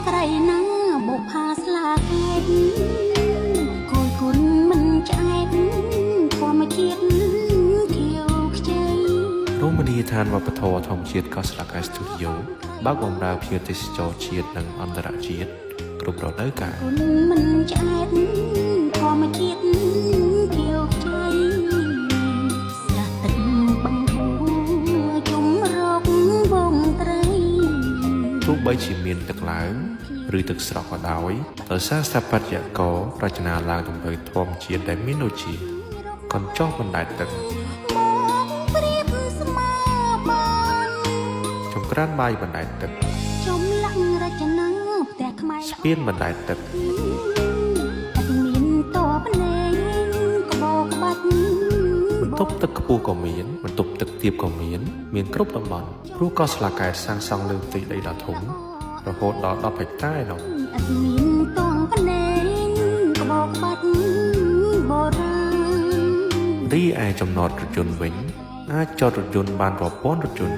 ក្រៃណាបុផាស្លាកែតគយគុណមិនឆ្អែតធម្មជាតិខៀវខ្ចី រមណីយដ្ឋានវប្បធម៌ធម្មជាតិកោះស្លាកែតស្ទូឌីយោបើកបម្រើភ្ញៀវទេសចរជាតិនិងអន្តរជាតិគ្រប់រដូវកាល គុណមិនឆ្អែតធម្មជាតិខៀវខ្ចីស្រះទឹកបឹងបួជុំរកវងត្រី ទោះបីជាមានទឹកឡើង ឬទឹកស្រកក៏ដោយដោយសារស្ថាបត្យកររចនាឡើងតម្រូវធម្មជាតិដែលមានដូចជាកញ្ចុះបណ្ដែតទឹក មកប្រៀបស្មើបាន ចង្ក្រានបាយបណ្ដែតទឹក ចំលាក់រចនាផ្ទះខ្មែរ ស្ពានបណ្ដែតទឹក អត់មានតបភ្នែកក្បោក្បាច់ បន្ទប់ទឹកខ្ពស់ក៏មានបន្ទប់ទឹកទាបក៏មាន មានគ្រប់តំបន់ព្រោះកោះស្លាកែតសាងសង់លើផ្ទៃដីដ៏ធំរហូតដល់10ហិកតាឯណោះ អត់មានតងភ្នែកក្បោក្បាច់បុរាណ រីឯចំណតរថយន្តវិញ អាចចតរថយន្តបានរាប់ពាន់រថយន្ត